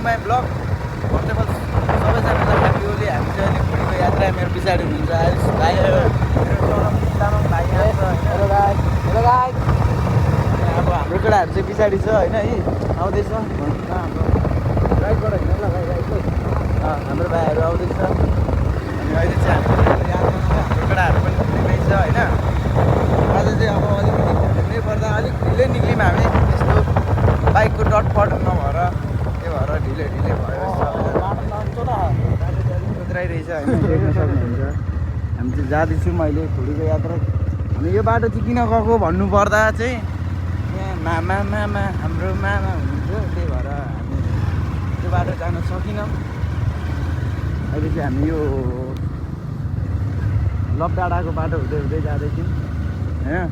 My blog कन्टेबल सबैजनालाई happy Holi. हामी चाहिँ अहिले खुडीको यात्रा मेरो पछाडि हुनुहुन्छ आयुष भाइ तामाङ भाइ हेलो गाइस अब हाम्रो केटाहरू चाहिँ पछाडि छ होइन है आउँदैछ हाम्रो राइटबाट होइन ल भाइ राइट हाम्रो भाइहरू आउँदैछ अनि अहिले चाहिँ हामी यात्रामा हाम्रो केटाहरू पनि खुडीमै छ होइन। आज चाहिँ अब अलिकति भन्नै पर्दा अलिक ढिलै निक्ल्यौँ हामी यस्तो बाइकको डटपट नभएर त्यो भएर ढिलै भयो सोध्राइरहेछ होइन देख्न सक्नुहुन्छ। हामी चाहिँ जाँदैछौँ अहिले खुडीको यात्रा। अनि यो बाटो चाहिँ किन गएको भन्नुपर्दा चाहिँ यहाँ मामा हाम्रो मामा हुनुहुन्थ्यो त्यही भएर हामी त्यो बाटो जान सकेनौँ। अहिले चाहिँ हामी यो लपडाँडाको बाटो हुँदै हुँदै जाँदैछौँ होइन।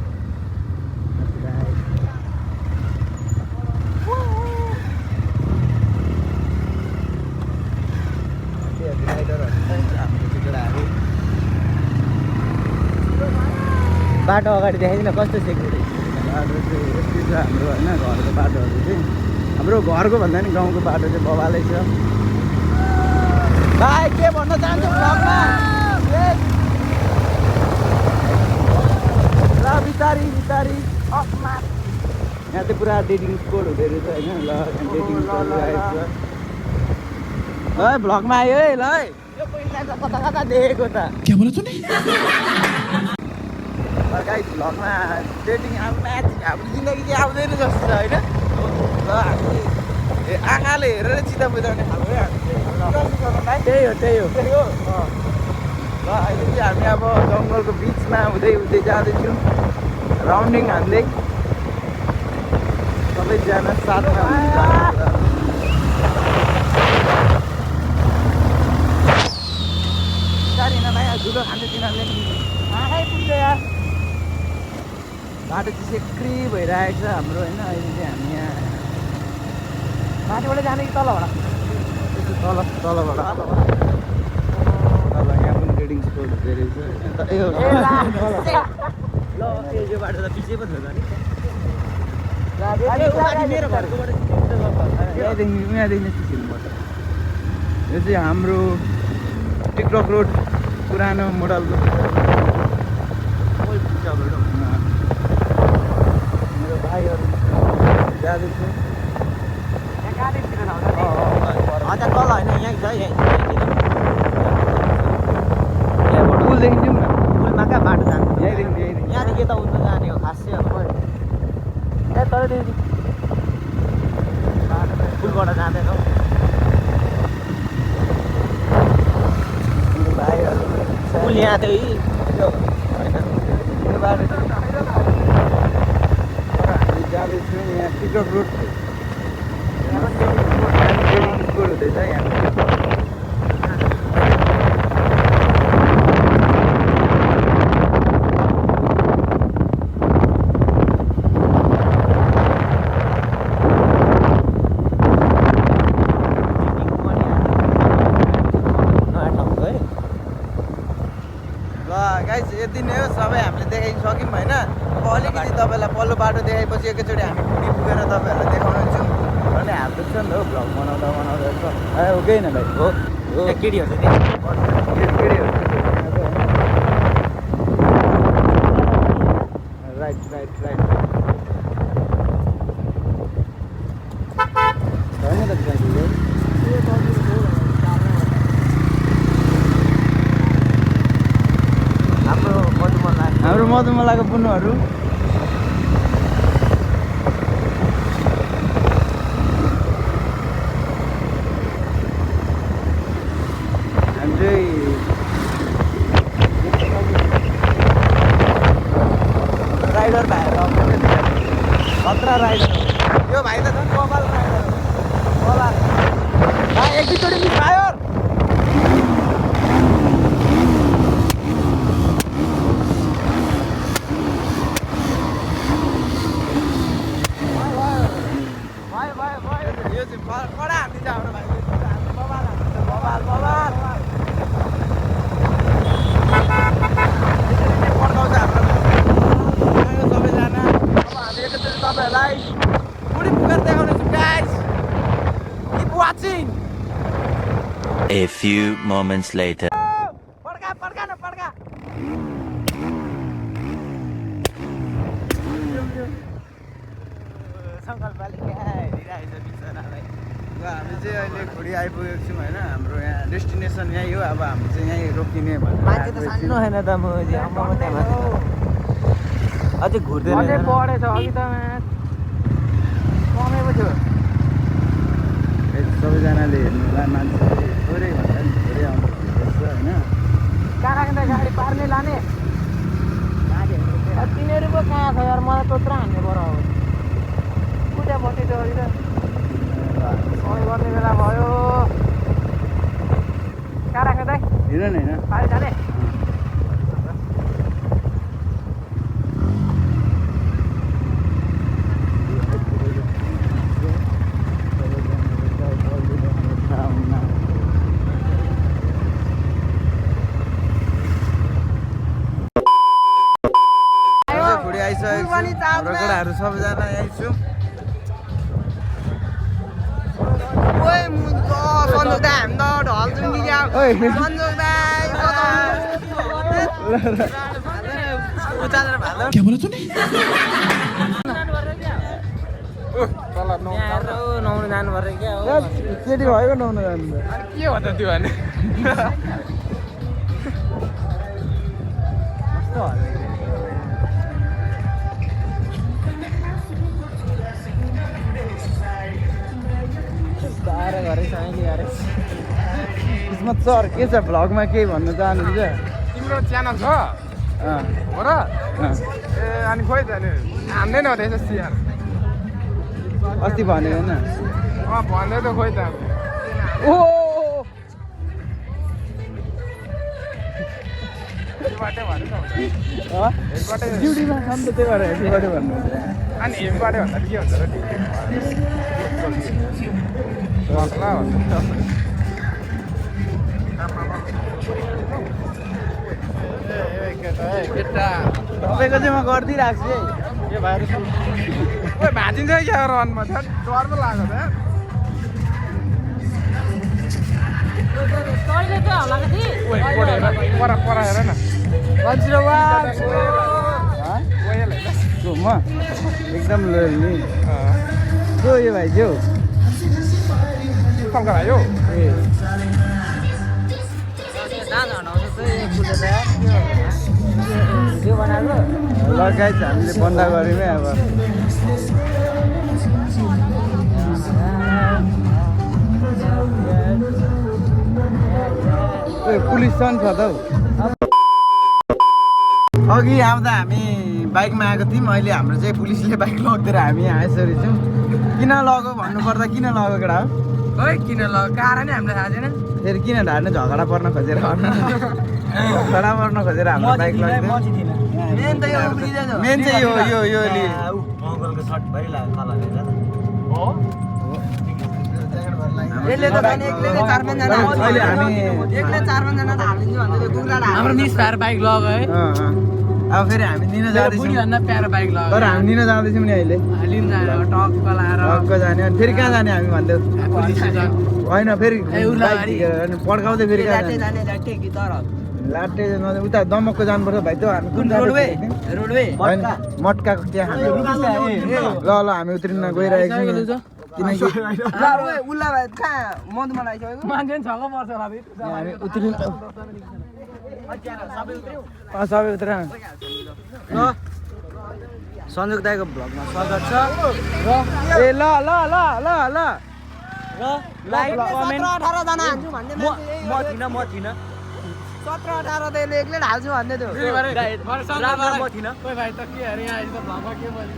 बाटो अगाडि देखाइदिन कस्तो सेक्युरिटी बाटो चाहिँ यस्तै छ हाम्रो होइन। घरको बाटोहरू चाहिँ हाम्रो घरको भन्दा नि गाउँको बाटो चाहिँ बबालै छ। भाइ के भन्न चाहन्छु भ्लगमा ल बिस्तारी यहाँ चाहिँ पुरा डेटिङ स्पोट हुँदो रहेछ होइन। ल डेटिङ स्पोट है भ्लगमा आयो है ल यो पहिला त कता देखेको त क्या बोला तूने? गाइस भ्लगमा डेटिङ अब म्याच हाम्रो जिन्दगी चाहिँ आउँदैन जस्तो छ होइन। ल हामी आँखाले हेरेर चिता बुझाउने खालको त्यही हो ल अहिले चाहिँ हामी अब जङ्गलको बिचमा हुँदै जाँदैछौँ राउन्डिङ हान्दै सबैजना साथमा धुलो खान्छ तिनीहरूले आँखै पुग्छ यार। बाटो चाहिँ सेक्री भइरहेको छ हाम्रो होइन। अहिले चाहिँ हामी यहाँ माथिबाट जाने कि तलबाट तलबाट तल यहाँ पनि ट्रेडिङ स्पोट हुँदो रहेछ यो बाटो त पिछे पो थियो नि यहाँदेखि चिन्नुपर्छ। यो चाहिँ हाम्रो टिकटक रोड पुरानो मोडलको मेरो भाइहरू जाँदैछु हजुर तल होइन यहीँ छ पुल देखिदिउँ न पुलमा कहाँ बाटो जान्छ यहाँदेखि यता उता जाने हो खास चाहिँ अब ए तर पुलबाट जाँदैन हौ भाइहरू पुल यहाँ थियो होइन यो बाटो हामी जाँदैछौँ यहाँ टिकटक रोड हुँदैछ यहाँ यति नै हो सबै हामीले देखाइ सक्यौँ होइन। अब अलिकति तपाईँलाई पल्लो बाटो देखाएपछि एकैचोटि हामी खुडी पुगेर तपाईँहरूलाई देखाउनेछौँ भन्ने हाम्रो छ नि त हौ भ्लग बनाउँदा यसो हो केही न भाइ हो केटीहरू राइट होइन त हाम्रो मधुमलाको पुनहरू हामी चाहिँ राइडर भाइहरू आउँछ खतरा राइडर यो भाइ त झन् कपाल राइडर कपाल एक दुईचोटि मिस भाइहरू कडा हानिदिन्छ हाम्रो भाइ बबाल पड्काउँछ हाम्रो सबैजना। अब हामी एकैचोटि तपाईँहरूलाई खुडी पुगेर देखाउनेछौँ guys. Keep watching. watching. A few moments later. पड्का न पड्का सङ्कल्पले हेरिरहेछ बिचरालाई। हामी चाहिँ अहिले घोडी आइपुगेको छौँ होइन। हाम्रो यहाँ डेस्टिनेसन यहीँ हो। अब हामी चाहिँ यहीँ रोकिने भनेर मान्छे त सानो होइन त म अझै घुर्दैन पढेछ अघि त कमै पो थियो। सबैजनाले हेर्नुलाई मान्छे थोरै भन्दा पनि धेरै आउनु होइन। कहाँ त गाडी पार्ने लाने तिनीहरू पो कहाँ छ यार मलाई त्यत्रो हान्ने पऱ्यो अब कुटा बसेको थियो अघि त समय गर्ने बेला भयो। कहाँ राख्ने त हिँड न होइन पारि जाने हाम्रो केटाहरू सबैजना यहीँ छु। नुहाउनु जानु पर्यो क्या हो केटी भएको नुहाउनु जानु के हो त त्यो भने किस्मत सर के छ भ्लगमा केही भन्न चाहनुहुन्छ? तिम्रो च्यानल छ हो र ए अनि खोइ त नि हान्दैन रहेछ सिआर अस्ति भनेको होइन भन्दै त खोइ त ओ हेडबाटै भन्नु न हेडबाटै ड्युटीमा छ नि त त्यही भएर हेडबाटै भन्नु अनि हेडबाटै भन्दा के हुन्छ र मसला केटा तपाईँको चाहिँ म गरिदिइरहेको छु है यो भाइरस ओइ भाँचिन्छ क्या रनमा छ डर पो लाग्यो त पर हेर न म एकदम लोयल नि जो यो भाइ जो कलका भाइ हो लगाइ चाहिँ हामीले बन्द गऱ्यौँ है अब पुलिस छ नि छ त अघि आउँदा हामी बाइकमा आएको थियौँ। अहिले हाम्रो चाहिँ पुलिसले बाइक लगिदिएर हामी यहाँ यसरी छौँ। किन लगो भन्नुपर्दा किन लगो केटा हो है किन ल कारण हामीलाई थाहा छैन फेरि किन ढाड्ने झगडा पर्न खोजेर झगडा पर्न खोजेर हाम्रो बाइक लगिदियो। मेन चाहिँ यो हाम्रो मिस भएर बाइक लग्यो है अब फेरि हामी लिन जाँदैछौँ प्यारो बाइक लग्यो तर हामी लिन जाँदैछौँ नि अहिले लिन जाने टक्क लाएर टक्क जाने अनि फेरि कहाँ जाने हामी भन्दै होइन फेरि पड्काउँदै फेरि कहाँ जाने लाटे उता दमकको जानुपर्छ भाइ त हामी कुन रोडवे मटकाको त्यहाँ ल ल हामी उत्रिन गइरहेको छौँ किनकि मान्छे छ पर्छ हामी उत्रिन सबै उत्तर सञ्जोग दाइको भ्लगमा स्वागत छ ए ल ल ल ल ल र लाइक कमेन्ट 17-18 जना हाल्छु भन्ने म थिइन 17-18 त एक्लै हाल्छु भन्दै थियो म थिइन ओइ भाइ त के अरे यहाँ आइज भ्लगमा के बोल्छ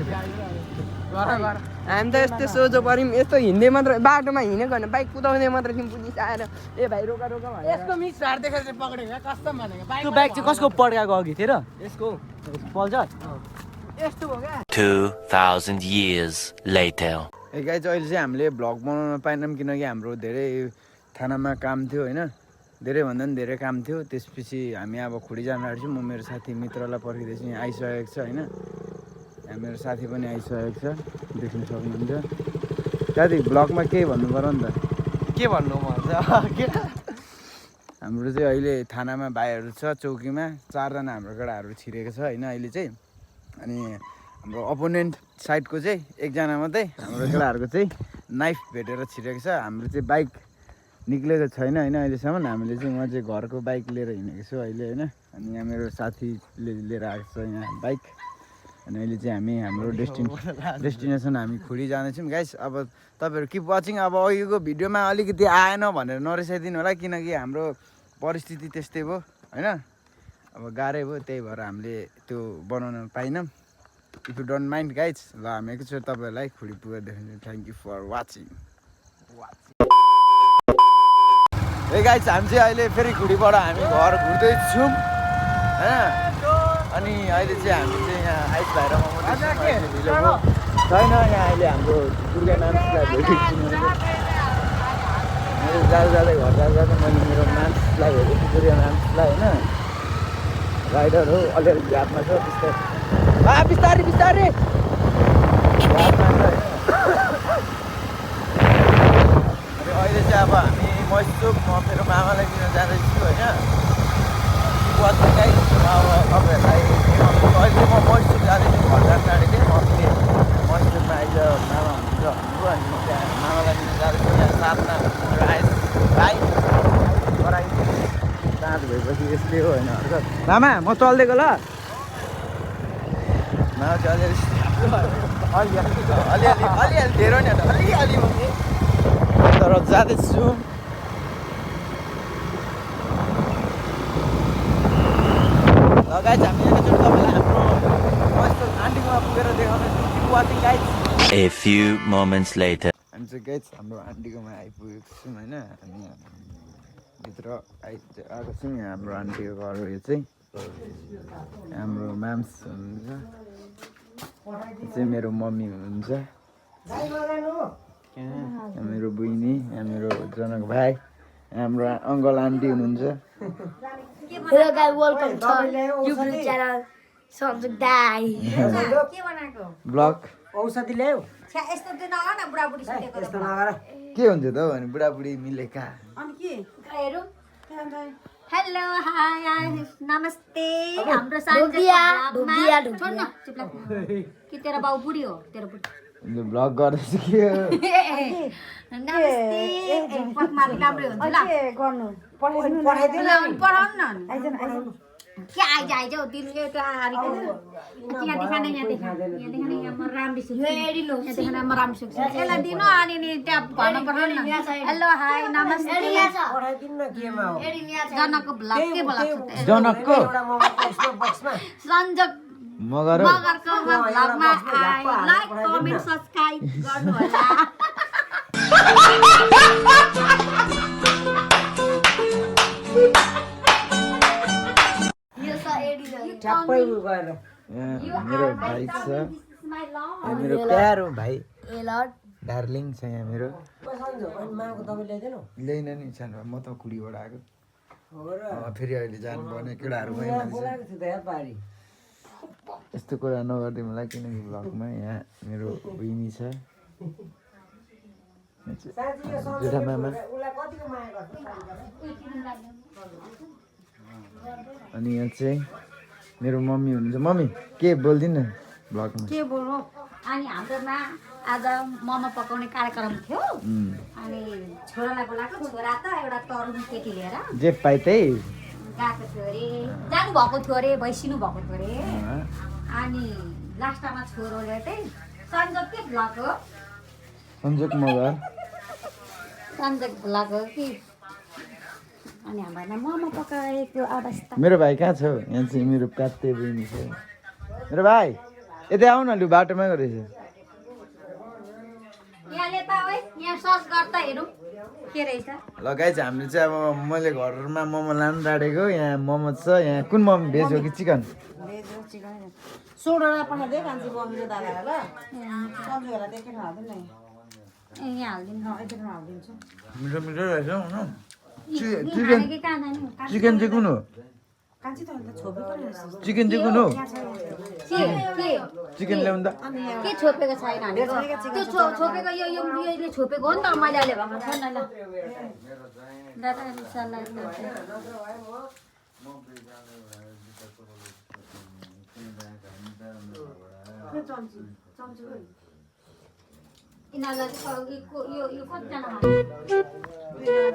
हामी त यस्तो सोझो पर्यौँ यस्तो हिँड्दै मात्र बाटोमा हिँडेको होइन बाइक कुदाउँदै मात्र थियौँ पुलिस आएर ए भाइ रोका रोका भनेर यसको मिस भएर देखेर चाहिँ पक्रेको कस्टम भनेको त्यो बाइक चाहिँ कसको पड्काएको अघि थियो र यसको पल्सर यस्तो भयो क्या 2000 years later. ए गाइस अहिले चाहिँ हामीले भ्लग बनाउन पाएनौँ किनकि हाम्रो धेरै थानामा काम थियो होइन धेरैभन्दा पनि धेरै काम थियो। त्यसपछि हामी अब खुडी जान आँट्छौँ। म मेरो साथी मित्रलाई पर्खिँदैछु यहाँ आइसकेको छ होइन यहाँ मेरो साथी पनि आइसकेको छ देख्न सक्नुहुन्छ। साथी भ्लगमा केही भन्नु पर्यो नि त के भन्नु म चाहिँ हाम्रो चाहिँ अहिले थानामा भाइहरू छ चौकीमा 4 जना हाम्रो केटाहरू छिरेको छ होइन अहिले चाहिँ अनि हाम्रो अपोनेन्ट साइडको चाहिँ 1 जना मात्रै हाम्रो केटाहरूको चाहिँ नाइफ भेटेर छिरेको छ हाम्रो चाहिँ बाइक निक्लेको छैन होइन अहिलेसम्म हामीले चाहिँ म चाहिँ घरको बाइक लिएर हिँडेको छु अहिले होइन अनि यहाँ मेरो साथीले लिएर आएको छ यहाँ बाइक अनि अहिले चाहिँ हामी हाम्रो डेस्टिनेसन हामी खुडी जाँदैछौँ गाइस अब तपाईँहरू किप वाचिङ अब अघिको भिडियोमा अलिकति आएन भनेर नरिसाइदिनु होला किनकि हाम्रो परिस्थिति त्यस्तै भयो होइन अब गाह्रै भयो त्यही भएर हामीले त्यो बनाउन पाइनौँ if you don't mind guys ल हामी एकैचोटि तपाईँहरूलाई खुडी पुगेर देखाउँछौँ थ्याङ्क यू फर वाचिङ ए गाइज हामी चाहिँ अहिले फेरि खुडीबाट हामी घर घुर्दैछौँ होइन अनि अहिले चाहिँ हामी चाहिँ यहाँ आइस भाइर छैन यहाँ अहिले हाम्रो दुर्गा नाम्सलाई भेटेको छु मेरो जाँदै घर जाँदा मैले मेरो नाम्सलाई भेटेको छु दुर्गा नाम्सलाई होइन राइडर हो अलिअलि भ्यापमा छ बिस्तारै बिस्तारै बिस्तारै भ्यापमा छ होइन अनि अहिले चाहिँ अब हामी मस्चुक म मेरो मामालाई लिन जाँदैछु होइन अब तपाईँहरूलाई अहिले म मस्चुक जाँदैछु घर जानु आँटेको थिएँ मस्चुकमा अहिले मामा हुनुहुन्छ हाम्रो अनि म त्यहाँ मामालाई लिन जाँदैछु यहाँ साथमा मेरो आइस भाइ गराइ साँझ भएपछि यस्तै हो होइन मामा म चल्दिएको ल मामा चाहिँ अलिअलि धेरै नि अलिअलि तर जाँदैछु गाइज हामी एकैचोटि तपाईँलाई हाम्रो मस्तो आन्टीकोमा पुगेर देखाउनेछौँ keep watching guys A few moments later. हामी चाहिँ गाइज हाम्रो आन्टीकोमा आइपुगेको छौँ होइन हामी भित्र आएको छौँ यहाँ हाम्रो आन्टीको घर हो यो चाहिँ हाम्रो म्याम्स हुनुहुन्छ यो चाहिँ मेरो मम्मी हुनुहुन्छ यहाँ मेरो बहिनी यहाँ मेरो जनक भाइ हाम्रो अङ्कल आन्टी हुनुहुन्छ Hello guys, welcome to YouTube channel Sanjok Dai. के बनाएको ब्लग औषधि ल्यायो छ्या यस्तो त नगर न बुढाबुढी सुतेको यस्तो नगर के हुन्छ त भने बुढाबुढी मिलेका अनि के हेरौँ हेलो हाय नमस्ते हाम्रो ढोकिया, ढोकिया, छोड न चुप लाग कि तेरो बाउ बुढी हो तेरो बुढी ब्लग गर्दैछु के हो नमस्ते पटमा राम्रै हुन्छ ल गर्नु ल पढाउन न के आइज हो दिनले त्यो आहारीको यहाँ देखाने यहाँ देखाने यहाँ म राम्री सुक्छु यहाँ देखाने म राम्री सुक्छु यसलाई दिनु अनि नि त्यहाँ भन्न पर्दैन न हेलो हाई नमस्ते जनकको भ्लग के भ्लग जनकको सञ्जोग मगर मगरको भ्लगमा लाइक कमेन्ट सब्स्क्राइब गर्नु होला ठ्याप्पै गएर मेरो भाइ छ मेरो प्यारो भाइ डार्लिङ छ यहाँ मेरो माको दबाई ल्याइदिनु ल्याइन नि सानो म त कुडीबाट आएको फेरि अहिले जानु पर्ने केटाहरू यस्तो कुरा नगरिदिउँ होला किनकि भ्लगमा यहाँ मेरो बहिनी छ जेठा मामा अनि यहाँ चाहिँ मेरो मम्मी हुनुहुन्छ मम्मी के बोल्दिन भ्लगमा के बोल्नु अनि हाम्रोमा आज मोमो पकाउने कार्यक्रम थियो अनि छोरालाई बोलाएको छोरा त एउटा तरुण केटी लिएर जे पाइ त्यही गएको थियो अरे जानुभएको थियो अरे भइसिनु भएको थियो अरे अनि लास्टमा छोरोले चाहिँ सञ्जोग के भ्लग हो सञ्जोग मगर सञ्जोग भ्लग हो कि अनि हामीलाई मोमो पकाएको अवस्था मेरो भाइ कहाँ छ यहाँ चाहिँ मेरो कात्ते बहिनी छ मेरो भाइ यतै आउन लु बाटोमै गरेछ यहाँले त है यहाँ सर्च गर्दा हेरौँ के रहेछ ल गाइज हामीले चाहिँ अब मैले घरमा मोमो लानु आँटेको यहाँ मोमो छ यहाँ कुन मोमो भेज हो कि चिकन सोडा पठाइदिए कान्छी मम्मी र दादालाई ल सब्जीहरूलाई देखेर हाल्दैन ए यहाँ हालिदिनु यतिखेर हालिदिन्छु मिठो मिठो रहेछ होइन चिकन चिकन चाहिँ कुन हो चिकन चिकन हो के चिकन ल्याउनु त के छोपेको छैन भनेको त्यो छोपेको यो यसले छोपेको हो नि त मैले अहिले भर्खर छ नि ल दादा सल्लाह यिनीहरूलाई चाहिँ यो कतिजना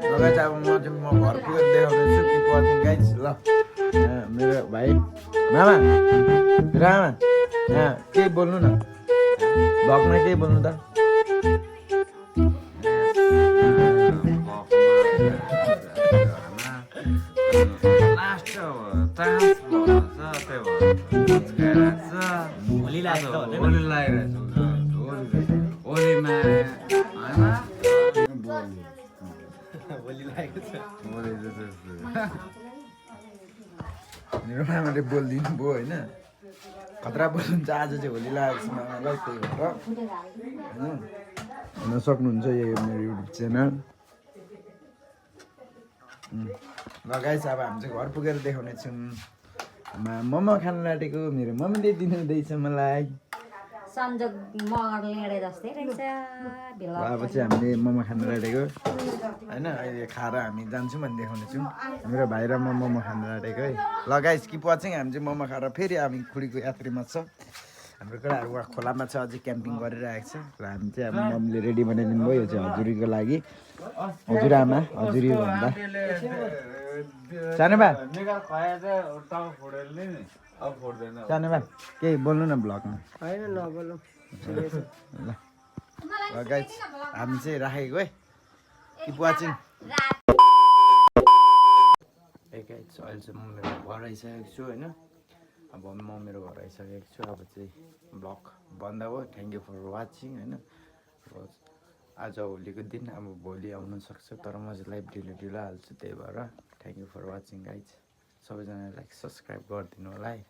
लगाइ चाहिँ अब म घर पुगेर देखाउँदैछु कि वाचिङ गाइज ल मेरो भाइ मामा रामा केही बोल्नु न भगमा केही बोल्नु त मेरो मामाले बोलिदिनु भयो होइन खतरा बोल्नुहुन्छ आज चाहिँ होली लागेको छ मामालाई त्यही भएर होइन हेर्न सक्नुहुन्छ यो मेरो युट्युब च्यानल ल गाइस अब हामी चाहिँ घर पुगेर देखाउने छौँ मोमो खान लाटेको मेरो मम्मीले दिनुहुँदैछ मलाई संजोग मगर लेडे जस्तै रहेछ अब चाहिँ हामीले मोमो खान लाटेको होइन अहिले खाएर हामी जान्छौँ भने देखाउने छौँ मेरो भाइ र म मोमो खान लाटेको है ल गाइस कि पछि हामी चाहिँ मोमो खाएर फेरि हामी खुडीको यात्रीमा छ हाम्रो केटाहरू वहाँ खोलामा छ अझै क्याम्पिङ गरिरहेको छ र हामी चाहिँ अब मम्मीले रेडी बनाइदिनु भयो यो चाहिँ हजुरीको लागि हजुरआमा हजुरी भन्दा सानो बा सानो बा केही बोल्नु न ब्लगमा होइन नबोलौँ ल गाइस हामी चाहिँ राखेको है कि वाचिङ ए गाइस अहिले चाहिँ म मेरो घर आइसकेको छु होइन अब म मेरो घर आइसकेको छु अब चाहिँ ब्लग बन्द भयो थ्याङ्क यू फर वाचिङ होइन आज होलीको दिन अब भोलि आउनु सक्छ तर म चाहिँ लाइभ ढिलो हाल्छु त्यही भएर thank you for watching guys सबैजनालाई सब्सक्राइब गरिदिनु होला है